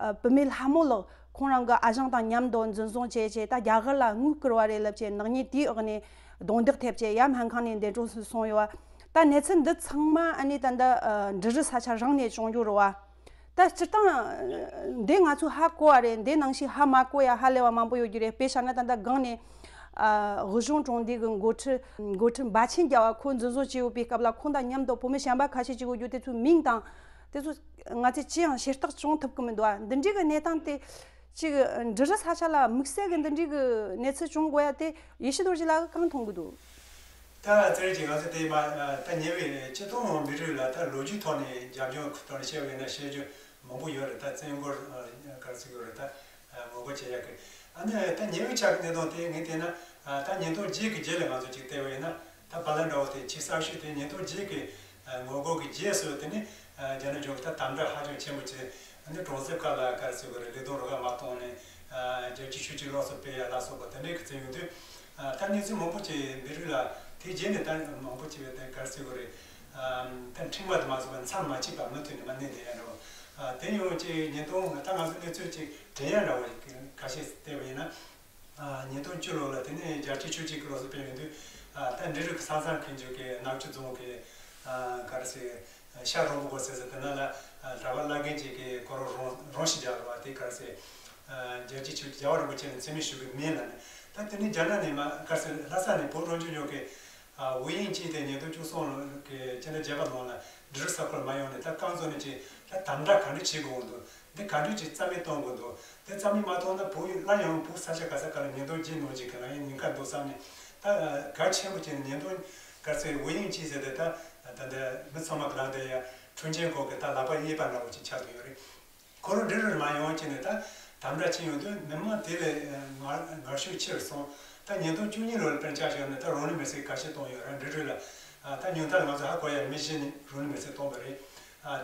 ཨ་བུད་མེད་ལྷ་མོ་ལགས་ཁོང་རང་གི་ཨ་ཞང་དང་མཉམ་དུ་འཛིན་བཟུང་བྱས་བྱས། ད་རྒྱ་གར་ལ་དངུལ་བསྐུར་བ་རེད་ལབ་བྱས་ནག་ཉེས་དེའི་འོག་ནས་རྡུང་རྡེག་ཐེབས་བྱས་ཡ་སྨན་ཁང་ནས་འདས་གྲོངས་སུ་སོང་ཡོད་པ། ད་གནས་ཚུལ་འདི་ཚང་མ་ཨ་ནི་ད་ལྟ་ཨ་འབྲི་རུ་ས་ཆ་རང་ནས་བྱུང་རྒྱུ་རེད་བ། ད་སྤྱིར་བཏང་འདི་ང་ཚོས་ཧ་གོ་བ་རེད། འདི་ནང་བཞིན་ཧ་མ་གོ་ཡ་ཧ་ལས་པ་མང་པོ་ཡོད་རྒྱུ་རེད། དཔེ་བཞག་ན་ད་ལྟ་སྒང་ནས་ཨ་དབུས་གཞུང་གྲོང་སྡེ་གི་འགོ་ཁྲིད་འགོ་ཁྲིད་འབའ་ཆེན་རྒྱལ་བ་ཁོ་འཛིན་བཟུང་བྱས་ཡོད་པའི་སྐབས་ལ་ཁོང་དང་མཉམ་དུ་བོད་མི་གཞན་པ་ཁ་ཤས་ཅིག་ཡོད་རྒྱུ་དེ་ཚོའི་མིང་དང་དེ་ཚོ་ང་ཚོས་ཅི་ཡང་ཤེས་རྟོགས་བྱུང་ཐུབ་ཀྱི་མི་འདུག་ཨ། འདི་འདྲའི་གི་གནས་སྟངས་དེ་ཅིག་འབྲི་རུ་ས་ཆ་ལ་དམིགས་བསལ་གྱི་འདི་འདྲའི་གི་གནས་ཚུལ་བྱུང་དགོས་ཡ་དེ་ཡེ་ཤེས་རྡོ་རྗེ་ལགས་ཀྱིས་གང་མཐོང་གི་འདུག་ད་རྩེད་རིགས་ཀྱི་ང་ཚོ་དེ་མ་ད་ཉེ་བའི་སྤྱི་ཚོགས་ནང་མི་རིགས་ལ་ད་ལོ་རྒྱུས་ཐོག་ནས་རྒྱབ་ལྗོངས་ཐོག་ནས་བཤད་པ་ཡིན་ན་བཤད་རྒྱུ་མང་པོ་ཡོད་རེད། ད་བཙན་རྒོལ་ག་རེ་ཟེར་དགོས་རེད། ད་ངོ་རྒོལ་བྱེད་ཡག་གི་ཨ་ནི་ད་ཉེ་བའི་ཆར་གྱི་གནས་སྟངས་དེ་ངས་བལྟས་ན་ད་ཉིས་སྟོང་བརྒྱད་ཀྱི་རྗེས་ལ་ང་ཚོ་ཅིག་བལྟས་པ་ཡིན་ན། ད་བ་ལན་འདྲ་བོ་དེ་ཆེས་གསར་ཤོས་དེ་ཉིས་སྟོང་བརྒྱད་ཀྱི་ངོ་རྒོལ་གྱི་རྗེས་སུ་དེ་ནི་རྒྱ་ནག་གཞུང་གིས་ད་དམ་དྲག་ཧ་ཅང་ཆེན་པོ་བྱས། ཨ་ནི་གྲོང་གསེབ་ཁག་ལ་ག་རེ་ཟེར་དགོས་རེད། ལས་དོན་རུ་ཁག་མ་གཏོང་ནས་ རྒྱལ་སྤྱིའི་ཆོས་ཀྱི་སློབ་གསོ་སྤེལ་ཡ་ལ་སོགས་པ་དེ་འདྲའི་གི་བརྩི་ཡོང་དུས། ད་གནས་ཚུལ་མང་པོ་ཅིག་འདི་རིགས་ལ་དེ་རྗེས་ནས་ད་མང་པོ་ཅིག་ད་ག་རེ་ཟེར་དགོས་རེད། ད་འཕྲེང་བ་དུ་མ་སོང་བ་མཚམས་མ་ཆད་པ་མུ་མཐུད་ནས་མ་གནས་བསྡད་ཡ་འདྲ་བོ། དེ་ཡང་ཅིག་ཉིས་སྟོང་ད་ང་ཚོ་གནས་ཚུལ་ཅིག་དྲན་ཡ་འདྲ་བོ་ཁ་ཤས་བལྟས་པ་ཡིན་ན། ཉིས་སྟོང་བཅུ་ལོ་ལ་དེ་ནས་རྒྱལ་སྤྱིའི་ཆོས་ཀྱི་སློབ་གསོ་སྤེལ་ཡོང་དུས། ད་འབྲི་རུ་གི་ས་མཚམས་ཁེངས་རྒྱུ་གི་ནག་ཆུ་རྫོང་གི་ག་རེ་ཟེར། ཤར་རོང་པོ་གོ་ཟེར་ཟེར་དེ་ན་ལ་གྲྭ་པ་བླ་རྒན་ཅིག་གིས་ཁོ་རང་རང་རང་ཤི་རྒྱག་པ་དེ་ག་རེ་ཟེར། རྒྱལ་སྤྱིའི་ཆོས་རྒྱལ་བ་རིན་པོ་ཆེ་ལ་མཚན་སྨད་ཞུ་གི་མིན་ལ་ནི། ད་དེ་ནས་རྒྱ་ནག་ནས་མ་ག་རེ་ཟེར་ལྷ་ས་ནས་བོད་རང་སྐྱོང་ལྗོངས་ཀྱི་ཝེ་ཡིན་ཅིན་དེ་ཉིས་སྟོང་བཅུ་གསུམ་ལོ་གི་སྤྱི་ཟླ་བརྒྱད་པ་ནང་ལ་འབྲི་རུ་ས་ཁུལ་མ་ཡོང་ནས་ད་རྐང་བཙུགས་ནས་ཅིག་ད་དམ་དྲག་ག་འདྲ་བྱེད་དགོས་འདུག་འདི་ག་འདྲ་ཅིག་རྩ་མེད་གཏོང་དགོས་འདུག་འདི་རྩ་མེད་མ་གཏོང་ན་བོད་ཡུལ་སླར་ཡང་བོད་ས་ཆ་ག་ས་ག་ལ་ཉེན་རྟོག་བརྗེད་གནང་ཅིག་གི་ལ་ཡང་ཉེན་ཁ་འདུག་བསམ་ནས། ད་གལ་ཆེན་པོ་ཅིག་ནི་ཉེན་རྟོག་ག་རེ་ཟེར་ཝེ་ཡིན་ཅིན་ཟེར་དེ་ད་ད་ལྟ་མི་ཚང་མ་གི་ལག་དེ་ཡ་འཕྲུལ་ཆས་སྐོར་གི་ད་ལག་པ་གཡས་པ་འདྲ་བོ་ཅིག་ཆགས་བསྡད་ཡོད་རེད། ཁོ་རང་འབྲི་རུ་མ་ཡོང་བྱས་ནས་ད་དམ་དྲག་བྱེད་ཡོང་དུས་མི་མང་དེ་ལས་ངར་ངར་ཤུགས་ཆེ་རུ་སོང་། ད་ཉིས་སྟོང་བཅུ་གཉིས་ལོ་ལ་དཔེར་ཆ་བཞག་ན་ད་རང་ལུས་མེར་སྲེག་ཁ་ཤས་བཏང་ཡོད་རེད་འབྲི་རུ་ལ། ད་ཉུང་མཐར་ང་ཚོ་ཧ་གོ་ཡ་མི་བཞི་ནི་རང་ལུས་མེར་སྲེག་བཏང་བ་རེད།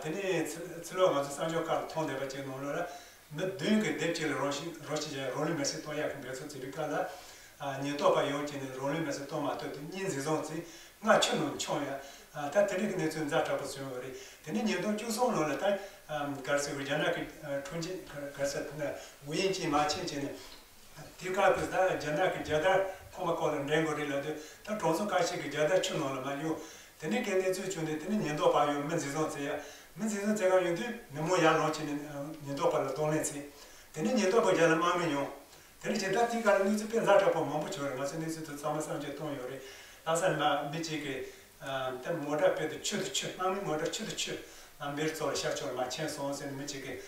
དེ་ནས་ཕྱི་ཕྱི་ལོགས་ང་ཚོ་གསར་འགྱུར་ཁག་ལ་མཐོང་བསྡད་པ་ཅིག་ནང་ལོགས་ལ། མི་བདུན་གྱིས་སྡེབ་གཅིག་ལ་རང་ཤི་རང་ཤི་བྱས་རང་ལུས་མེར་སྲེག་གཏོང་ཡག་གི་འབད་བརྩོན་བྱེད་པའི་སྐབས་ལ། ཉེན་རྟོག་པ་ཡོང་བྱས་ནས་རང་ལུས་མེར་སྲེག་གཏོང་མ་ཐུབ་དུས་གཉིད་འཛིན་བཟུང་བྱས་ང་ཆུ་ནང་མཆོང་ཡ། ད་དེ་འདྲའི་གི་གནས་ཚུལ་ཛ་དྲག་པོ་བྱུང་ཡོད་རེད། དེ་ནས་ཉིས་སྟོང་བཅུ་གསུམ་ལོ་ལ་ད་ག་རེ་ཟེར་དགོས་རྒྱ་ནག་གི་འཕྲུལ་ཆས་ག་རེ་ཟེར་དེ་ན་ཝེ་ཡིན་ཅིན་མ་ཕྱིན་བྱས་ནས། དེའི་སྐབས་དུ་ད་རྒྱ་ནག་གི་རྒྱལ་དར་ཁོག་པ་སྐོར་ལ་འགྲེང་དགོས་རེད་ལབ་དུས་ད་གྲོང་ཚོ་ཁ་ཤས་ཀྱི་རྒྱལ་དར་ཆུ་ནང་ལ་མར་གཡུགས། དེ་ནས་གལ་གནད་ཚུལ་བྱུང་དུས་དེ་ནས་ཉེན་རྟོག་པ་ཡོང་མི་འཛིན་བཟུང་བྱེད་ཡ། མི་འཛིན་བཟུང་བྱེད་ག་ཡོང་དུས་མི་མང་ཡར་ལངས་བྱས་ནས་ཉེན་རྟོག་པ་ལ་གདོང་ལེན་བྱས། དེ་ནས་ཉེན་རྟོག་པ་རྒྱབ་ལ་དམག་མི་ཡོང་། དེ་ནས་ཇི་ལྟར་དེའི་སྐབས་ལ་གནས་ཚུལ་དཔེ་ཛ་དྲག་པོ་མང་པོ་བྱུང་རེད། ང་ཚོས་གནས་ཚུལ་དེ་ཚང་མ་བསམ་བློ་བཏང་ཡོད་རེད། ལྷ་ས་ནས་མ་མི་གཅིག་གིས། ད་མོ་ཊ་དཔེ་དུ་ཆུ་དུ་ཆུ་དམག་མི་མོ་ཊ་ཆུ་དུ་ཆུ། ལམ་བེར་ཚོ་ལ་ཤར་ཕྱོགས་ལ་མ་ཕྱིན་སོང་ཟེར་ནས་མི་གཅིག་གིས་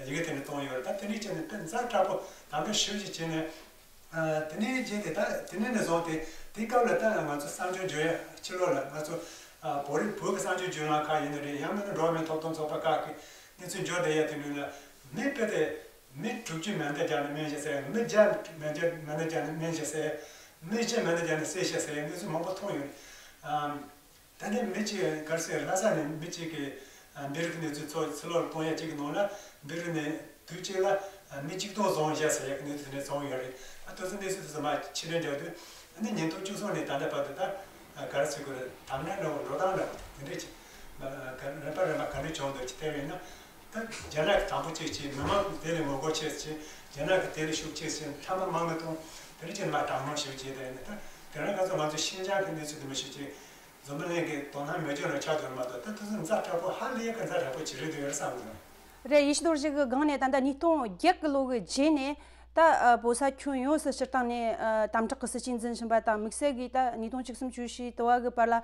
ཡི་གེ་དེ་འདྲ་བཏང་ཡོད་རེད། ད་དེ་འདྲའི་ཆེད་ནས་དཔེ་ཛ་དྲག་པོ་དམ་དྲག་ཞེ་པོ་ཅིག་བྱས་ནས། དེ་ནས་རྗེས་དེ་ད་དེ་ནས་ནས་བཟུང་སྟེ་དེའི་སྐབས་ལ་ད་ང་ཚོ་གསར་འགྱུར་བརྗོད་ཡ་ཕྱི་ལོགས་ལ་ང་ཚོ་བོད་རིགས་བོད་ཀྱི་གསར་འགྱུར་བརྗོད་ལམ་ཁག་ཡིན་ནི་རེད། ཡང་མིན་ན་འགྲོ་བ་མིའི་ཐོབ་ཐང་ཚོགས་པ་ཁག་གིས་གནས་ཚུལ་འབྱོར་བསྡད་ཡ་དེ་ནས་ལ་མི་དཔེ་དེ། མི་དྲུག་ཅུ་མེ་མདའ་བརྒྱབ་ནས་སྨན་བཞེས་ཟེར། མི་བརྒྱ་མེ་མདའ་མེ་མདའ་བརྒྱབ་ནས་སྨན་བཞེས་ཟེར། མི་བཞི་མེ་མདའ་བརྒྱབ་ནས་བསད་བཞེས་ཟེར་གནས་ཚུལ་མང་པོ་མཐོང་ཡོད། ཨམ། ད་ནི་མི་གཅིག་ག་རེ་ཟེར་ལྷ་ས་ནས་མི་གཅིག་གིས་ཨ་འབྲི་རུ་གནས་ཚུལ་ཚོ་ཕྱི་ལོགས་ལ་གཏོང་ཡ་གཅིག་གི་ནང་ལ་འབྲི་རུ་ནས་དུས་གཅིག་ལ་ཨ་མི་གཅིག་སྟོང་བཟུང་བཞག་ཟེར་ཡ་གི་གནས་ཚུལ་དེ་འདྲ་བྱུང་ཡོད་རེད། ཨ་དེ་ཚོ་གནས་ཚུལ་དེ་ཚོ་མར་ཕྱིར་དྲན་རྒྱག་དུས་ཨ་ནི་ཉིས་སྟོང་བཅུ་གསུམ་ནས་ད་ལྟ་བར་དུ་ད་ག་རེ་ཟེར་དགོས་རེད། དམ་བསྒྲགས་འདྲ་བོ་འགྲོ་སྟངས་འདྲ་བོ་དེ་འདྲས་ཅིག་རིམ་པ་རིམ་པ་ག་འདྲས་བྱུང་འདུག་ཅེས་བལྟས་པ་ཡིན་ན། ད་རྒྱ་ནག་གི་དང་པོ་གཅིག་བྱས། མི་མང་གིས་དེ་ལ་ངོ་རྒོལ་བྱས་བྱས། རྒྱ་ནག་གིས་དེ་ལ་ཤུགས་ཆེ་བྱས། མཐའ་མ་དམག་མི་གཏོང་། དེ་འདྲ་བྱས་ནས་མར་དྲག་གནོན་ཞེ་པོ་བྱས། དེ་ནས་ད་དེ་རིང་ང་ཚོ་ང་ཚོ་ཤིན་ཅང་གི་གནས་ཚུལ་དེ་མི་ཤེས་ཀྱི། འཛམ་བུ་གླིང་གི་དོ་སྣང་མེད་རྒྱུ་ལ་ཆགས་འགྲོ་མ་གཏོགས་ད་དེ་ཚོ་ཛ་དྲག་པོ་ཧ་ལས་ཀྱི་ཛ་དྲག་པོ་ཅིག་རེད་འདུག་ཡོད་རེད་བསམ་གི་འདུག་རེད། ཡེ་ཤེས་རྡོ་རྗེ་གི་སྒང་ནས་ད་ལྟ་ཉིས་སྟོང་བརྒྱད་གི་ལོ་གི་རྗེས་ནས་ད་ཨ་བོད་ས་ཁྱོན་ཡོངས་སུ་སྤྱིར་བཏང་ནས་ཨ་དམ་དྲག་གི་སྲིད་བྱུས་འཛིན་བཞིན་པ་དང་། དམིགས་བསལ་གྱིས་ད་ཉིས་སྟོང་བཅུ་གསུམ་བཅུ་བཞི་དུ་བ་གི་བར་ལ་ཨ་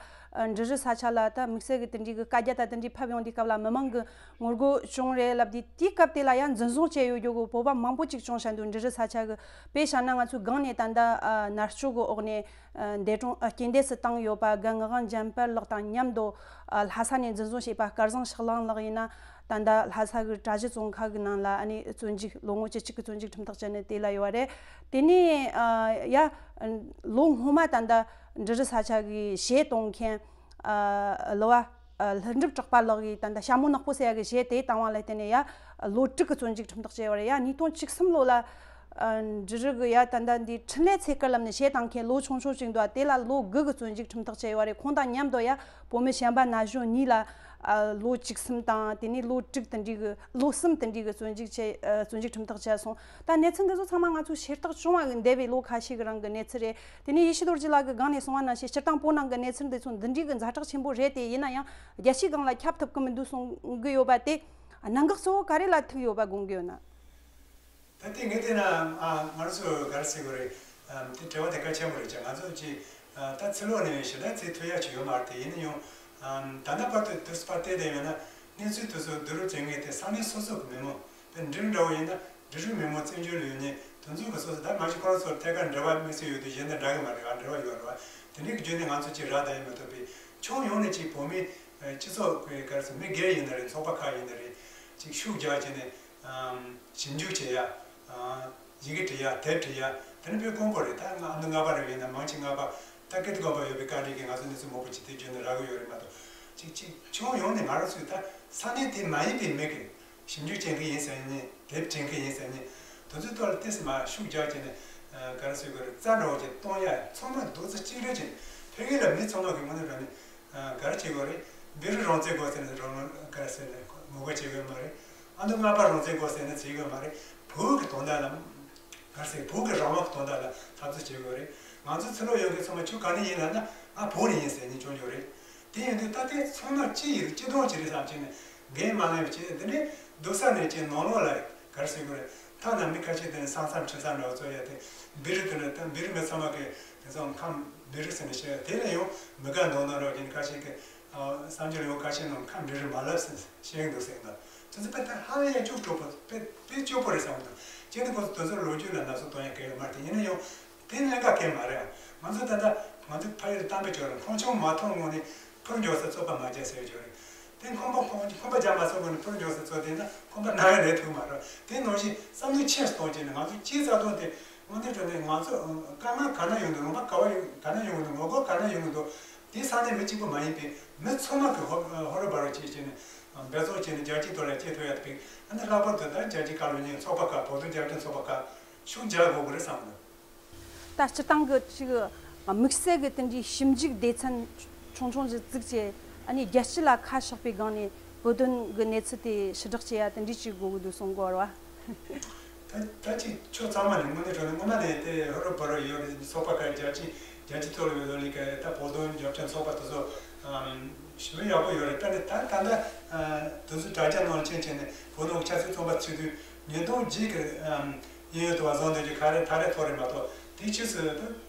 འབྲི་རུ་ས་ཆ་ལ་ད་དམིགས་བསལ་གྱི་དེ་འདྲའི་གི་བཀའ་རྒྱ་དང་དེ་འདྲའི་ཕབ་ཡོང་དུས་སྐབས་ལ་མི་མང་གི་ངོ་རྒོལ་བྱུང་རེད་ལབ་དུས། དེའི་སྐབས་དེ་ལ་ཡང་འཛིན་བཟུང་བྱས་ཡོད་རྒྱུ་གི་བོད་པ་མང་པོ་ཅིག་བྱུང་བཞག་འདུག་འབྲི་རུ་ས་ཆ་གི་དཔེ་བཞག་ན་ང་ཚོའི་སྒང་ནས་ད་ལྟ་ཨ་མནར་གཅོད་གི་འོག་ནས་ཨ་འདས་གྲོངས་ཨ་རྐྱེན་འདས་སུ་བཏང་ཡོད་པ་རྒན་ངག་དབང་འཇམ་དཔལ་ལགས་དང་མཉམ་དུ་ཨ་ལྷ་ས་ནས་འཛིན་བཟུང་བྱས་པ་སྐལ་བཟང་ཕྱག་ལེན་ལགས་ཡིན་ན། ད་ལྟ་ལྷ་ས་གི་གྲྭ་བཞི་བཙོན་ཁང་གི་ནང་ལ་ཨ་ནི་བཙོན་འཇུག་ལོ་ངོ་བཅུ་གཅིག་གི་བཙོན་འཇུག་ཁྲིམས་ཐག་བཅད་ནས་དེ་ལ་ཡོད་རེད། དེ་ནས་ཨ་ཡ་ལོ་སྔོན་མ་ད་ལྟ་འབྲི་རུ་ས་ཆ་གི་གཞས་གཏོང་མཁན་ཨ་གླུ་བ་ཨ་ལྷུན་གྲུབ་གྲགས་པ་ལགས་ཀྱིས་ད་ལྟ་ཞྭ་མོ་ནག་པོ་ཟེར་ཡ་གི་གཞས་དེ་བཏང་བ་ལ་བརྟེན་ནས་ཡ་ལོ་དྲུག་གི་བཙོན་འཇུག་ཁྲིམས་ཐག་བཅད་ཡོད་རེད། ཡ་ཉིས་སྟོང་བཅུ་གསུམ་ལོ་ལ་ཨ་འབྲི་རུ་གི་ཡ་ད་ལྟ་འདི་འཕྲིན་ལས་ཚེ་སྐལ་ལབ་ནས་གཞས་བཏང་མཁན་ལོ་ཆུང་ཆུང་ཞིག་འདུག་ཨ། དེ་ལ་ལོ་དགུ་གི་བཙོན་འཇུག་ཁྲིམས་ཐག་བཅད་ཡོད་རེད། ཁོང་དང་མཉམ་དུ་ཡ་བོད་མི་གཞན་པ་ན་གཞོན་གཉིས་ལ་ཨ་ལོ་བཅུ་གསུམ་དང་དེ་ནས་ལོ་དྲུག་དེ་འདྲའི་གི་ལོ་གསུམ་དེ་འདྲའི་གི་བཙོན་འཇུག་བྱས་ཨ་བཙོན་འཇུག་ཁྲིམས་ཐག་བཅད་སོང་། ད་གནས་ཚུལ་འདི་ཚོ་ཚང་མ་ང་ཚོ་ཤེས་རྟོགས་བྱུང་བ་འདས་པའི་ལོ་ཁ་ཤས་ཀྱི་རིང་གི་གནས་ཚུལ་རེད། དེ་ནས་ཡེ་ཤེས་རྡོ་རྗེ་ལགས་ཀྱིས་སྒང་ནས་གསུངས་པ་ནང་བཞིན་སྤྱིར་བཏང་བོད་ནང་གི་གནས་ཚུལ་འདི་ཚོ་འདི་འདྲའི་གི་ཛ་དྲག་ཆེན་པོ་རེད་དེ། ཡིན་ན་ཡང་རྒྱལ་སྤྱིའི་སྒང་ལ་ཁྱབ་ཐུབ་ཀྱི་མི་འདུག་གསུང་གི་ཡོད་པ་དེ་གནད་འགག་གཙོ་བོ་ག་རེ་ལ་ཐུག་ཡོད་པ་དགོངས་ཀྱི་ཡོད་ན། ད་ལྟའི་ངས་བལྟས་ན་ཨ་ང་རང་ཚོ་ག་རེ་ཟེར་དགོས་རེད། ཨམ་དེ་དྲི་བ་དེ་གལ་ཆེན་པོ་རེད་ཅེས། ང་ཚོ་ཅིག་ཨ་ད་ཚེ་ལོག་ནས་ཞེ་དྲག་བརྩི་ཐུབ་ཡ་ཅིག་ཡོད་མ་རེད་དེ། ཡིན་ན་ཡང་ཨམ་ད་ལྟ་བར་དུ་དུས་སུ་ཕར་བལྟས་བསྡད་ཡོད་ན་གནས་ཚུལ་དེ་ཚོ་བསྡུ་རུབ་བྱེད་མཁན་དེ་ས་གནས་སོ་སོ་གི་མི་མང་དཔེ་འབྲི་རུ་འདྲ་བོ་ཡིན་ན་འབྲི་རུའི་མི་མང་བཙན་བྱོལ་ལ་ཡོད་མཁན་དེ་ཚོ་གི་སོ་སོ་ད་མ་གཞི་ཁོ་རང་ཚོར་ཐད་ཀར་འབྲེལ་བ་དམིགས་བསལ་ཡོད་དུས་གཞན་དང་འདྲ་གི་མ་རེད་བ། འབྲེལ་བ་ཡོད་རེད་བ། དེ་འདྲའི་གི་བརྒྱུད་ནས་ང་ཚོ་ཅིག་རག་ད་ཡིན་མ་གཏོགས་པའི་ཕྱོགས་ཡོངས་ནས་ཅིག་བོད་མི་སྤྱི་ཚོགས་གི་ག་རེ་ཟེར་མི་སྒེར་ཡིན་ན་རེད། ཚོགས་པ་ཁག་ཡིན་ན་རེད། ཅིག་ཤུགས་རྒྱག་བྱས་ནས་ཨམ་ཞིབ་འཇུག་བྱེད་ཡ། ཨ་ཡི་གེ་འབྲི་ཡ། དེབ་འབྲི་ཡ། དེ་ནི་དཔེ་དཀོན་པོ་རེད། ད་ང་ཨ་མདོ་རྔ་པ་རེ་ཡིན་ན་མང་ཆེ་རྔ་པ། ད་ཀིརྟི་དགོན་པ་ཡོད་པའི་བཀའ་དྲིན་གྱིས་ང་ཚོ་གནས་ཚུལ་མང་པོ་ཅིག་དེ་བརྒྱུད་ནས་རག་གི་ཡོད་རེད་མ་གཏོགས། ཅིག་ཅིག་ཕྱོགས་ཡོངས་ནས་ང་རང་ཚོས་ད་ས་གནས་དེ་མ་ཡིན་པའི་མི་གིས་ཞིབ་འཇུག་བྱེད་མཁན་ཡིན་ཟེར་མཁན། དེབ་འབྲི་མཁན་ཡིན་ཟེར་མཁན། ང་ཚོའི་ཐོག་ལ་ཏོག་ཙམ་མར་ཤུགས་རྒྱག་བྱས་ནས་ག་རེ་ཟེར་དགོས་རེད། རྩ་འདྲ་བོ་ཅིག་གཏོང་ཡ། ཚང་མ་རྡོག་རྩ་གཅིག་སྒྲིལ་བྱས་ནས་ཕ་གི་ལ་མི་ཚང་མ་གི་དངོས་གནས་དྲང་གནས་ག་རེ་བྱེད་དགོས་རེད། བོད་རིགས་རང་བཙན་དགོས་ཟེར་ནས་རང་ག་རེ་ཟེར་ནས་ངོ་རྒོལ་བྱེད་དགོས་མ་རེད། ཨ་མདོ་སྔགས་པ་རང་བཙན་དགོས་ཟེར་ནས་བྱེད་དགོས་མ་རེད། བོད་ཀྱི་དོན་དག་ལ། ག་རེ་ཟེར། བོད་ཀྱི་རང་དབང་གི་དོན་དག་ལ་འཐབ་རྩོད་བྱེད་དགོས་རེད། ང་ཚོ་ཕྱི་ལོགས་ཡོད་མཁན་ཚང་མ་ཁྱོད་ག་ནས་ཡིན་ལབ་ན་ང་བོད་ནས་ཡིན་ཟེར་ནས་སྐྱོན་བརྗོད་རེད། དེ་ཡིན་དུས་ད་ལྟའི་ཚང་མ་གཅིག་ཡིན། གཅིག་མཐུན་གཅིག་རེད་བསམ་བྱས་ནས་འགན་མ་ལེན་པ་བྱས། དེ་ནས་སྡུག་ས་ནས་ཀྱི་ནང་ལོགས་ལ་ག་རེ་ཟེར་དགོས་རེད། ཐ་ན་མི་ཁ་ཤས་དེ་ནས་ས་མཚམས་ཁྲི་མཚམས་འདྲ་བོ་ཚོ་ཡ་དེ་བོད་རིགས་དེ་ནས་ད་བོད་རིགས་མི་ཚང་མ་གི་དེ་ཚོ་ཁམས་བོད་རིགས་ཟེར་ནས་བཤད། དེ་ནས་ཡང་མི་དགའ་མདོག་མདོག་འདྲ་བོ་བྱས་ནས་ཁ་ཤས་ཀྱི་ཨ་བསམ་འཆར་ཡང་ཁ་ཤས་ནང་ཁམས་འདྲ་རེད་མ་ལབ་ཟེར་བཤད་ཀྱི་འདུག་ཟེར་གི་འདུག་དེ་ཚོ་དཔེ་ད་ཧ་ལས་ཡ་སྐྱོ་སྐྱོ་པོ། དཔེ་དཔེ་སྐྱོ་པོ་རེད་བསམ་གི་འདུག་ཅེས་ནི་ཁོ་ཚོ་དེ་ཚོ་ལོ་རྒྱུས་ལ་ན་ཚོད་གཏོང་ཡ་གལ་ཡོད་མ་རེད་དེ། ཡིན་ན་ཡང་དེ་གནད་འགག་གལ་མ་རེད། ང་ཚོ་ད་ལྟ་ང་ཚོ་ཕ་ཡུལ་གཏམ་དཔེ་སྐྱོར་ར། ཁང་ཆུང་མ་མཐོང་སྔོན་ནས་ཕུར་མགྱོགས་སེ་རྩོད་པ་མ་རྒྱག་ཟེར་བ་ཅིག་ཡོད་རེད། དེ་ཁང་པ་ཁང་ཁང་པ་རྒྱག་མ་ཚར་སྔོན་ནས་ཕུར་མགྱོགས་སེ་རྩོད་བསྡད་ན་ཁང་པ་ནང་ཡང་རེད་ཐུབ་མ་རེད། དེ་ནང་བཞིན་བསམ་བློ་ཆེར་གཏོང་བྱས་ནས་ང་ཚོ་སྤྱིའི་རྩ་དོན་དེ་དངོས་གནས་དྲང་གནས་ང་ཚོ་དཀའ་ངལ་ག་ན་ཡོང་འདུག་ལུང་པ་ག་བ་ཡོང་ག་ན་ཡོང་གི་འདུག་ངོ་རྒོལ་ག་ན་ཡོང་གི་འདུག་དེ་ས་གནས་མི་གཅིག་པུ་མ་ཡིན་པའི་མི་ཚང་མ་གི་ཧོ་ཧོ་རུ་བར་རུ་བྱས་བྱས་ནས་འབད་བརྩོན་བྱས་ནས་རྒྱལ་སྤྱིའི་ཐོག་ལ་སྐྱེས་ཐུབ་ཡ་དེ་ཕན། ཨ་ནི་ལྷག་པར་དུ་ད་རྒྱལ་སྤྱིའི་བཀའ་བློན་གཉིས་ཚོགས་པ་ཁག་བོད་དོན་རྒྱབ་སྐྱོར་ཚོགས་པ་ཁག་ཤུགས་རྒྱག་དགོས་ཀྱི་རེད་བསམ་གི་འདུག་ད་སྤྱིར་བཏང་གི་ཅིག་དམིགས་བསལ་གྱི་དེ་འདྲའི་ཞིབ་འཇུག་སྡེ་ཚན་ཆུང་ཆུང་ཞིག་བཙུགས་བྱས། ཨ་ནི་རྒྱལ་སྤྱི་ལ་ཁ་ཕྱོགས་པའི་སྒང་ནས་བོད་དོན་གྱི་གནས་ཚུལ་དེ་ཕྱི་བསྒྲགས་བྱེད་ཡ་དེ་འདྲའི་ཅིག་དགོས་ཀྱི་འདུག་གསུང་གི་ཡོད་རེད་བ། ད་ད་ཅིག་ཕྱོགས་ཚང་མ་ནས་དངོས་གནས་དྲང་གནས་སྔོན་མ་ནས་དེ་ཧོ་རུ་བ་རུ་ཡོད་རེད། ཚོགས་པ་ཁག་རྒྱལ་སྤྱི་རྒྱལ་སྤྱིའི་ཐོག་ལ་ཡོད་ལ་ལི་ཀ་ད་བོད་དོན་རྒྱབ་སྐྱོར་ཚོགས་པ་དེ་ཚོ་ཞེ་པོ་ཡག་པོ་ཡོད་རེད། ད་ནི་ད་ད་ལྟ་དེ་ཚོ་དྲ་རྒྱ་ནང་ལ་ཕྱིན་བྱས་ནས་བོད་ནང་ཆབ་སྲིད་བཙོན་པ་ཚུད་དུས་ཉིས་སྟོང་བརྒྱད་ཀྱི་ཨམ་གཡས་གཡོན་དུ་བ་བཟོ་འདོད་ཀྱི་ག་རེ་ད་རེ་ཐོ་རེ་མ་གཏོགས་དེའི་ཕྱིས་སུ་ད་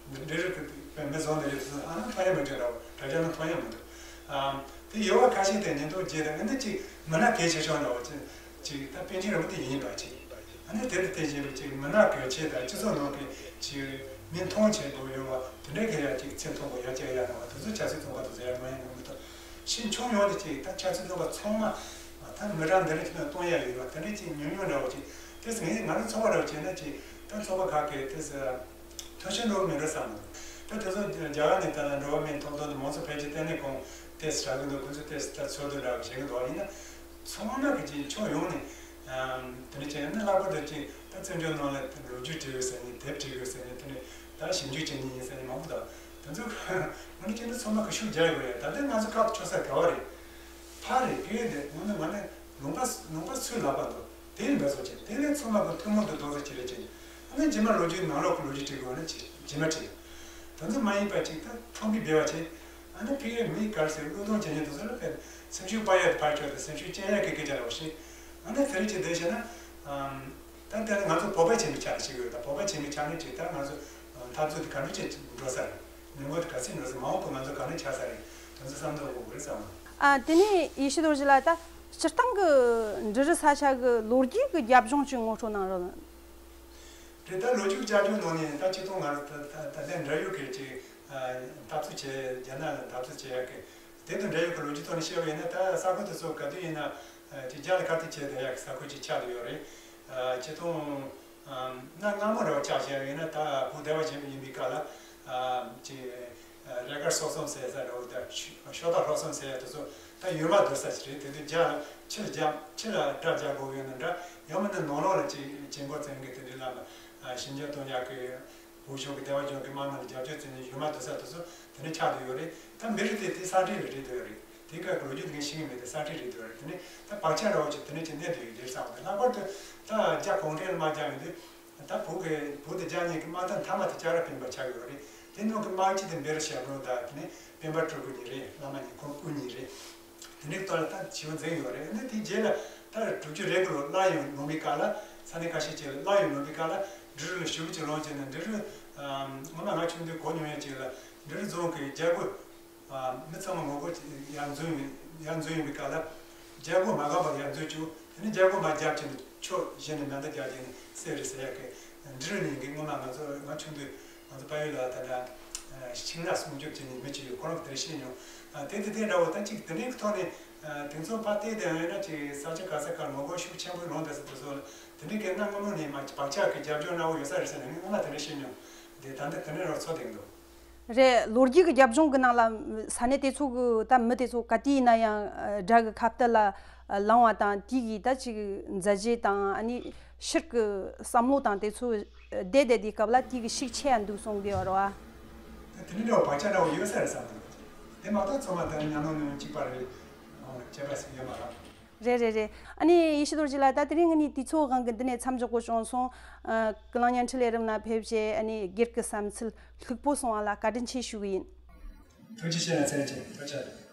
འབྲེལ་རིགས་ཀྱི་མི་བཟོ་འདོད་ཀྱི་ཚོ་ཨ་ནི་ཐོ་ཡ་མི་འཇོག་འདྲ་བོ་དྲ་རྒྱ་ནང་ཐོ་ཡ་མི་འདུག་ཨམ་དེ་ཡོད་པ་ཁ་ཤས་དེ་ཉིས་སྟོང་བརྒྱད་དང་ཨ་ནི་ཅིག་མི་སྣ་གལ་ཆེ་ཤོས་འདྲ་བོ་ཅིག་ཅིག་ད་པཎ་ཆེན་རིན་པོ་ཆེ་ཡིན་པ་ཅིག་ཨ་ནི་དེ་ལ་བརྟེན་བྱས་པའི་ཅིག་མི་སྣ་གལ་ཆེ་དང་སྤྱི་ཚོགས་ནང་གི་ཅིག་མིང་མཐོང་ཆེན་པོ་ཡོད་པ་དེ་འདྲའི་གི་ཡ་ཅིག་མཚན་མཐོན་པོ་ཡ་ཅིག་ཡ་ཡོང་བ་དེ་ཚོ་ཆབ་སྲིད་བཙོན་པ་དེ་ཚོ་ཡ་མ་ཡིན་ནོ་མི་གཏོགས། ཕྱིར་ཁྱོན་ཡོངས་དེ་ཅིག་ད་ཆབ་སྲིད་བཙོན་པ་ཚང་མ་ད་མི་གྲངས་འདི་འདྲ་ཅིག་ནང་གཏོང་ཡ་ཡོད་པ་དེ་འདྲ་ཅིག་ཉུང་ཉུང་འདྲ་བོ་ཅིག་དེ་ང་ང་རང་ཚོགས་པ་འདྲ་བོ་བྱས་ན་ཅིག་ད་ཚོགས་པ་ཁག་གི་དེ་ཚོ་མཐོང་ཆེན་འགྲོ་གི་མི་འགྲོ་བསམ་གི་འདུག་ད་དེ་ཚོ་རྒྱ་གར་ནས་ད་ལ་འགྲོ་བ་མིའི་ཐོབ་ཐང་དང་མང་གཙོ་འཕེལ་རྒྱས་ལྟེ་གནས་ཁོང་དེ་ཟེར་གི་འདུག་ཁོ་ཚོ་དེ་ད་ཚོགས་འདུ་འདྲ་བོ་བྱེད་གི་འདུག་ཡིན་ན་ཚང་མ་གི་ཅིག་ཕྱོགས་ཡོངས་ནས་དེ་འདྲ་བྱས་ན་ལྷག་པར་དུ་ཅིག་ད་བཙན་བྱོལ་ནང་ལ་ལོ་རྒྱུས་བྲིས་ཡོད་ཟེར་ནས་དེབ་བྲིས་ཡོད་ཟེར་ནས་དེ་ནས་ད་ཞིབ་འཇུག་བྱེད་མཁན་ཡིན་ཟེར་ནས་མང་པོ་དང་དེ་ཚོ་ང་ཚོ་སྤྱི་འཐུས་ཚང་མ་གི་ཤུགས་རྒྱག་དགོས་རེད། ད་ལྟ་ང་ཚོ་ཁག་ཏུ་ཆོག་ས་ག་བ་རེད། ཕ་རེད་བོད་རེད། འོ་ན་ང་ནི་ལུང་པ་ལུང་པ་སུའི་ལག་པ་འདུག་དེ་ཡིན་པ་བཟོ་བྱེད་དེ་ལས་ཚང་མ་གི་ཐུན་མོང་དུ་རྡོག་རྩ་གཅིག་སྒྲིལ་བྱེད། ཨ་ནི་རྗེས་མ་ལོ་རྒྱུས་ནང་ལོགས་ཀྱི་ལོ་རྒྱུས་བྲིས་དགོས་ན་ཅི་རྗེས་མ་བྲིས། དེ་ཚོ་མ་ཡིན་པ་ཅིག་ད་ཐོག་མའི་སྦས་པ་བྱེད། ཨ་ནི་ཕ་གིར་མི་ག་རེ་ཟེར་བློས་གཏོང་བྱེད་མཁན་དེ་ཚོ་ལ་ཕན་སེམས་ཤུགས་སྤར་ཡག་དེ་ཕར་ཕྱོགས་དེ་སེམས་ཤུགས་བསྐྱེད་ཡག་གི་སྐད་ཆ་རེད་བ་ཤེས། ཨ་ནི་དེ་རིང་ཅིག་བསྡད་བྱས་ན། ད་དེ་ནི་ང་ཚོ་བོད་པ་ཆེན་པོའི་ཆ་ནས་བཤད་ཀྱི་ཡོད། ད་བོད་པ་ཆེན་པོའི་ཆ་ནས་ཅིག་ད་ང་ཚོ་འཐབ་རྩོད་དེ་ག་འདྲ་ཅིག་འགྲོ་ས་རེད། ལས་འགུལ་དེ་ག་ཚོད་འགྲོ་ས། མ་འོངས་པ་ང་ཚོ་ག་འདྲ་ཆགས་ས་རེད། དེ་ཚོ་བསམ་བློ་འཁོར་དགོས་རེད་བསམ། ཨ། དེ་ནས་ཡེ་ཤེས་རྡོ་རྗེ་ལགས། ད་སྤྱིར་བཏང་གི་འབྲུ་རིགས་ས་ཆ་གི་ལོ་རྒྱུས་ཀྱི་རྒྱབ་ལྗོངས་ཅིག་ངོ་སྤྲོད་གནང་རོགས། རེད། ད་ལོ་རྒྱུས་རྒྱབ་ལྗོངས་ནང་ནས་ད་སྤྱིར་བཏང་ང་ཚོ་ད་ད་ད་ལྟ་འབྲེལ་ཡོད་ཀྱི་ཅིག་ཨ་འཐབ་རྩོད་བྱེད། རྒྱ་ནག་ལ་འཐབ་རྩོད་བྱེད་ཡག་གི་དེ་དང་འབྲེལ་ཡོད་ཀྱི་ལོ་རྒྱུས་ཐོག་ནས་བཤད་པ་ཡིན་ན། ད་ས་ཁུལ་དེ་ཚོ་ག་དུས་ཡིན་ན་ཨ་ཅིག་རྒྱ་ལ་ཁ་གཏད་བྱས་བསྡད་ཡག་གི་ས་ཁུལ་ཅིག་ཆགས་བསྡད་ཡོད་རེད། ཨ་སྤྱིར་བཏང་ཨ་གནའ་སྔ་མོ་འདྲ་བོ་ཆ་བཞག་ཡིན་ན། ད་བོད་སྡེ་བ་ཆེན་པོ་ཡིན་པའི་སྐབས་ལ་ཨ་ཅིག་རས་དཀར་སོག་གསུམ་ཟེར་ས་འདྲ་བོ། ད་ཤོ་ཤོ་སྟག་ལྷོ་གསུམ་ཟེར་ཡ་དེ་ཚོ་ད་ཡུལ་མ་བསྡུ་ས་ཞིག་རེད། དེ་དུས་རྒྱ་ལ་ཕྱིར་རྒྱ་ཕྱིར་ལ་དགྲ་རྒྱག་དགོས་ཡོད་ན་འདྲ། ཡང་མིན་ན་ནང་ལོགས་ལ་ཅིག་བྱེད་འགོ་བཙན་གི་དེ་འདྲའི་ལམ་ཨ་ཞི་འཇགས་གཏོང་ཡག་གི་བོད་གཞུང་གི་སྡེ་བ་གཞུང་གི་དམག་ནང་ལ་རྒྱབ་སྐྱོར་བྱས་ནས་ཡུལ་མ་བསྡུ་ས་དེ་ཚོ་དེ་འདྲ་ཆགས་བསྡད་ཡོད་རེད། ད་མི་རིགས་དེ་དེ་ས་འབྲེལ་ལ་རེད་འདོད་ཡོད་རེད། དེའི་སྐབས་ཀྱི་ལོ་རྒྱུས་དེ་ངས་ཤེས་ཀྱི་མེད་དེ་ས་འབྲེལ་རེད་འདོད་ཡོད་རེད། དེ་ནས་ད་བག་ཆགས་འདྲ་བོ་ཅིག་དེ་འདྲ་ཅིག་གནས་བསྡད་ཡོད་རེད་བསམ་གི་འདུག་ལྷག་པར་དུ་ད་རྒྱ་གུང་ཁྲན་ལ་དམག་རྒྱག་ཡོང་དུས། ད་བོད་ཀྱི་བོད་དང་རྒྱ་གཉིས་ཀྱི་དམག་དོན་མཐའ་མ་དེ་ལྕགས་ར་སྤེན་པ་ཆགས་ཡོད་རེད། དེ་ནང་གི་དམག་སྤྱི་དེ་བཻ་ར་ཞབས་དྲུང་དང་། དེ་ནས་སྤེན་པ་སྤྲུལ་སྐུ་གཉིས་རེད། བླ་མ་གཉིས་ཁོང་སྐུ་གཉིས་རེད། དེ་འདྲའི་ཐོག་ལ་ད་ཞི་བ་འཛིན་ཡོད་རེད། ཨ་ནི་དེའི་རྗེས་ལ་ད་དྲུག་ཅུ་རེ་དགུ་ལོ་སླར་ཡང་ལངས་པའི་སྐབས་ལ། ས་གནས་ཁ་ཤས་ཅིག་ལ་སླར་ཡང་ལངས་པའི་སྐབས་ལ་འབྲི་རུ་ལ་ཞུ་བ་ཅིག་ལངས་བྱས་ནས། འབྲི་རུ་ཨམ་སྔོན་མ་ང་ཆུང་དུས་གོ་མྱོང་ཡ་ཅིག་ལ། འབྲི་རུ་རྫོང་གི་རྒྱལ་སྒོ་ཨ་མི་ཚང་མ་ངོ་རྒོལ་ཡར་འཛུལ་ཡོང་ཡར་འཛུལ་ཡོང་བའི་སྐབས་ལ། རྒྱལ་སྒོ་མ་བཀག་པར་ཡར་འཛུལ་བཅུག་དེ་ནས་རྒྱལ་སྒོ་མར་བརྒྱབ་བྱས་ནས་ཕྱོགས་བཞི་ནས་མེ་མདའ་རྒྱག་བྱས་ནས་བསད་རེད་ཟེར་ཡག་གི། འབྲི་རུ་ནས་ཡིན་གི། སྔོན་མ་ང་ཚོ་ང་ཆུང་དུས་ང་ཚོ་ཕ་ཡུལ་ལ་ད་ལྟ་ཤིང་ནགས་སྲུང་སྐྱོབ་བྱེད་མཁན་མི་གཅིག་ཡོད། ཁོ་རང་གིས་དེ་འདྲ་བཤད་མྱོང་། ཨ་དེ་དེ་དེ་འདྲ་བོ་ད་ཅིག་དེ་འདྲའི་ཐོག་ནས་ཨ་དེ་ཚོ་ཕར་བལྟས་བསྡད་ཡོད་ན་ཅིག་ས་ཆ་ག་ས་ག་ངོ་རྒོལ་ཤུགས་ཆེན་པོ་ལངས་བསྡད་ས་དེ་ཚོ་ལ་དེ་འདྲའི་གི་གནའ་སྔ་མོ་ནས་མ་བག་ཆགས་ཀྱི་རྒྱབ་ལྗོངས་འདྲ་བོ་ཡོད་ས་རེད་ཟེར་ནས་སྔོན་མ་དེ་འདྲ་བཤད་མྱོང་། དེ་ད་ལྟ་དེ་འདྲ་རང་ཚོར་བསྡད་འདུག་རེད། ལོ་རྒྱུས་ཀྱི་རྒྱབ་ལྗོངས་ཀྱི་ནང་ལ་ས་གནས་དེ་ཚོ་གི་ད་མི་དེ་ཚོ་ག་དུས་ཡིན་ན་ཡང་དགྲ་གི་ཁ་གཏད་ལ་ལངས་པ་དང་། དེ་གི་ད་ཅིག་མཛད་རྗེས་དང་། ཨ་ནི་ ཕྱིར་གྱི་བསམ་བློ་དང་དེ་ཚོ་བསྡད་བསྡད་དུས་སྐབས་ལ་དེ་གི་ཤུགས་ཆེ་ཡ་འདུག་གསུང་གི་ཡོད་རེད་བ། དེ་ནི་འདྲ་བོ་བག་ཆགས་འདྲ་བོ་ཡོད་ས་རེད་བསམ་གྱི་འདུག་དེ་མ་གཏོགས་ཚང་མ་ད་ཉམས་མྱོང་ནི་གཅིག་པ་རེད། བྱས་པ་ཞིག་ཡོད་མ་རེད། རེད་རེད་རེད། ཨ་ནི་ཡེ་ཤེས་རྡོ་རྗེ་ལགས། ད་དེ་རིང་ངེད་གཉིས་དུས་ཚོད་དབང་གིས་འདི་ནས་མཚམས་འཇོག་དགོས་བྱུང་སོང་། ཨ། གུ་ལང་བརྙན་འཕྲིན་ལས་རིམ་ནང་ཕེབས་བྱས། ཨ་ནི་སྒེར་གྱི་བསམ་ཚུལ་ལྷུག་པོ་གསུང་བ་ལ་བཀའ་དྲིན་ཆེ་ཞུ་གི་ཡིན། ཐུགས་རྗེ་ཆེ། ཡ་མཚན་ཆེ། ཐུགས་རྗེ་ཆེ།